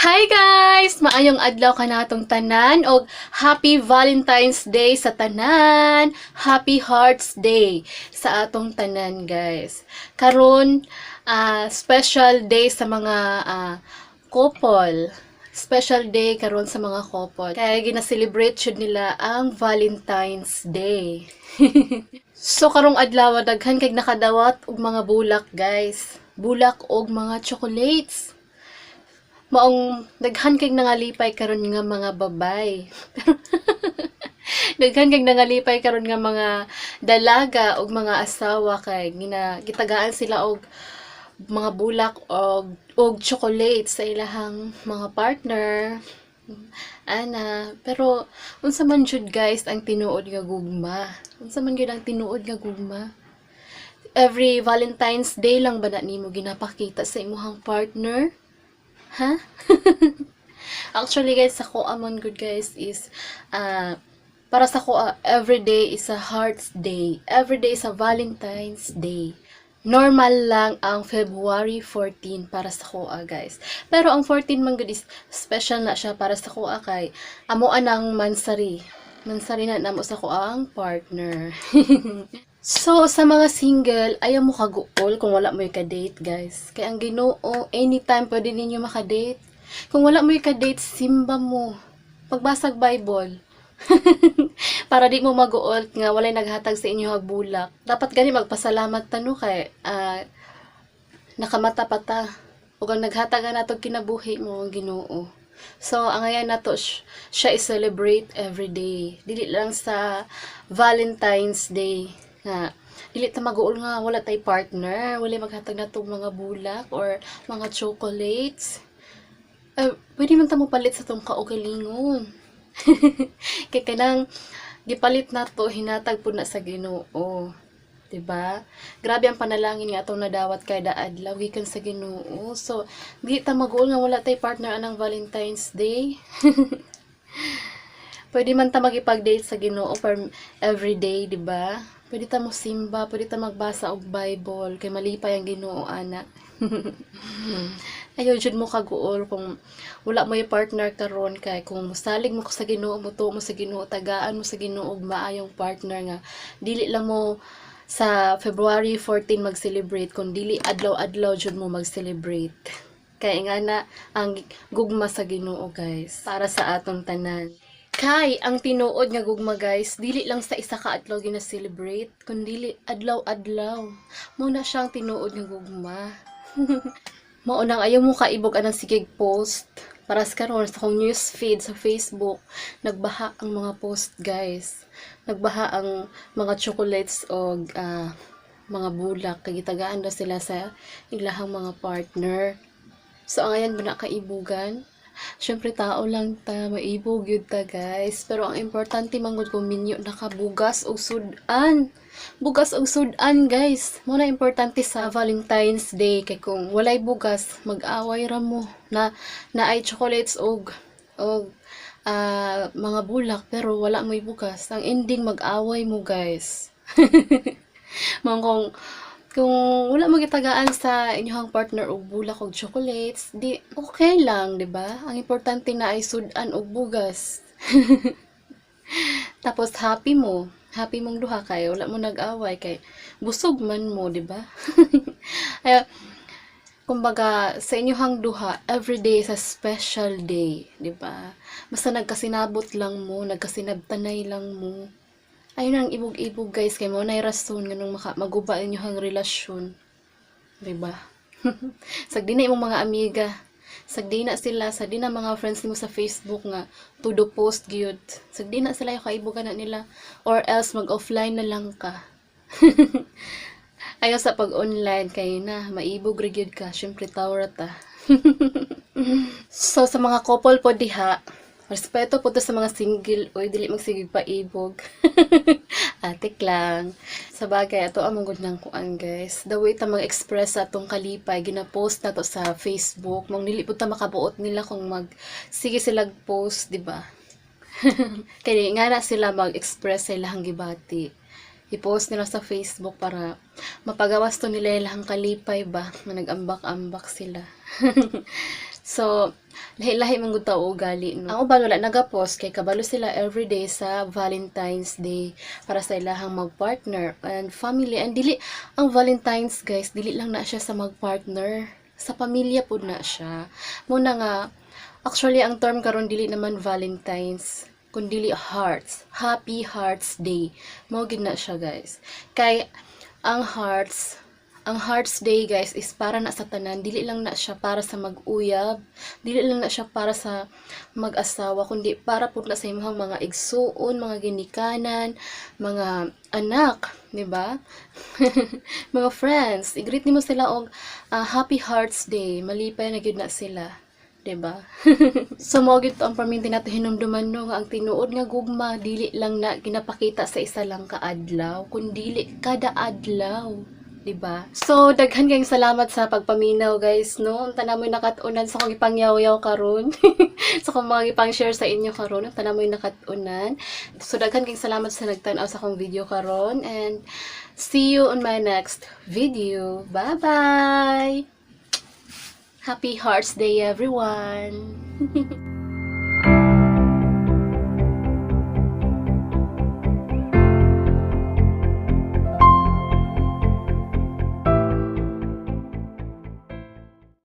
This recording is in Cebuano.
Hi guys! Maayong adlaw kanatong tanan og Happy Valentine's Day sa tanan. Happy Hearts Day sa atong tanan, guys. Karon special day sa mga couple. Special day karon sa mga couple. Kaya gina-celebrate jud nila ang Valentine's Day. So karong adlaw, daghan kay nakadawat og mga bulak, guys. Bulak og mga chocolates. Maong daghan kay nangalipay karon nga mga babay. Daghan kay nangalipay karon nga mga dalaga og mga asawa kay gitagaan sila og mga bulak og chocolate sa ilahang mga partner. Ana, pero unsa man jud, guys, ang tinuod nga gugma? Unsa man gyud ang tinuod nga gugma? Every Valentine's Day lang ba na nimo ginapakita sa imuhang partner? Ha? Actually guys, sa ako man gud, guys, is para sa ako every day is a Hearts Day. Every day is a Valentine's Day. Normal lang ang February 14 para sa akoa, guys. Pero ang 14 man gud is special na siya para sa akoa kay amo anang monthsary. Monthsary na namo sa akoang partner. So, sa mga single, ayaw mo kaguol kung wala mo ka-date, guys. Kay ang Ginoo, anytime pwede ninyo maka-date. Kung wala mo ka-date, simba mo. Pagbasag Bible. Para di mo maguol nga walay naghatag sa inyo og bulak. Dapat gani magpasalamat ta, no, kay nakamata pa ta. Ug ang naghatag nato kinabuhi mao ang Ginoo. So, ang ngayon nato siya i-celebrate every day. Dili lang sa Valentine's Day nga dili ta maguol nga wala tay partner, wala maghatag nato mga bulak or mga chocolates. Eh, pwede man ta mo palit sa atong kaugalingon. Kay kanang gipalit nato, hinatag pud na sa Ginoo. 'Di ba? Grabe ang panalangin nga atong nadawat kada adlaw gikan sa Ginoo. So, di ta maguol nga wala tay partner anang Valentine's Day. Pwede man ta makipag-date sa Ginoo for every day, 'di ba? Pwede ta mo simba, pwede ta magbasa og Bible kay malipay ang Ginoo ana. Ayaw jud mo kaguol kung wala mo yung partner karon kay kung mosalig mo sa Ginoo, motuo mo sa Ginoo, tagaan mo sa Ginoo og maayong partner nga dili lang mo sa February 14 mag-celebrate kung dili adlaw-adlaw jud mo mag-celebrate. Kay nga na ang gugma sa Ginoo, guys, para sa atong tanan. Kay ang tinuod nga gugma, guys, dili lang sa isa ka adlaw gina-celebrate, kundi adlaw-adlaw. Mao na siyang tinuod nga gugma. Mao nang ayaw mo kaibog anang sigeg post. Para sa karon sa akong news feed sa Facebook, nagbaha ang mga post, guys. Nagbaha ang mga chocolates og mga bulak kay gitagaan daw sila sa ilahang mga partner. So angayan ba na kaibugan? Syempre tao lang ta, maibog yun ta, guys. Pero ang importante man gud kung minyo nakabugas og sudan. Bugas og sudan, guys. Mao na importante sa Valentine's Day kay kung walay bugas, mag-away ra mo. Na naay chocolates og mga bulak pero wala mo'y bugas. Ang ending, mag-away mo, guys. Mao kung wala mo gitagaan sa inyong partner og bulak og chocolates, di okay lang, di ba? Ang importante na ay sudan og bugas. Tapos happy mo. Happy mong duha kay wala mo nag-away kay busog man mo, di ba? Kaya kumbaga sa inyong duha, every day is a special day, di ba? Basta nagkasinabot lang mo, nagkasinabtanay lang mo. Ayun ang ibog-ibog, guys, kay mao nay rason nganong maka maguba inyong relasyon. Di ba? Sagdi na imong mga amiga. Sagdi na sila, sagdi na mga friends nimo sa Facebook nga todo post gyud. Sagdi na sila, yung kaibugan na nila or else mag-offline na lang ka. Ayaw sa pag-online kay na maibog ra gyud ka, syempre tao ra ta. So sa mga couple po diha, respeto po to sa mga single, oy, dili magsigig paibog. Atik lang. Sa bagay, ato among gud ng kuan, guys. The way ta mag-express sa atong kalipay, gina-post na to sa Facebook. Mong dili pud ta makabuot nila kung mag sige sila post, di ba? Kaya nga na sila mag-express sa ilahang gibati. I-post nila sa Facebook para mapagawas to nila ilahang kalipay ba, nga nag-ambak-ambak sila. So, Lahi-lahi man gud tao ugali, no? Ang uban wala nagapost kay kabalo sila everyday sa Valentine's Day para sa ilahang magpartner and family. And dili ang Valentine's, guys, dili lang na siya sa magpartner, sa pamilya pud na siya. Muna nga actually ang term karon dili naman Valentine's kundili Hearts, Happy Hearts Day. Mao gid na siya, guys, kay ang Hearts Day, guys, is para na sa tanan, dili lang na siya para sa mag-uyab, dili lang na siya para sa mag-asawa, kundi para pud na sa imong mga igsuon, mga ginikanan, mga anak, di ba? Mga friends, i-greet nimo sila og Happy Hearts Day, malipay na gyud na sila. 'Di ba? So mao gyud to ang perminti nato hinumduman, no, nga ang tinuod nga gugma dili lang na ginapakita sa isa lang ka adlaw, kundili kada adlaw, 'di ba? So daghan kayong salamat sa pagpaminaw, guys, no. Unta na mo'y nakat-unan sa akong ipangyaw-yaw karon, sa akong mga ipang-share sa inyo karon, unta na mo'y nakat-unan. So daghan kayong salamat sa nagtan-aw sa akong video karon and see you on my next video. Bye-bye. Happy Hearts Day, everyone.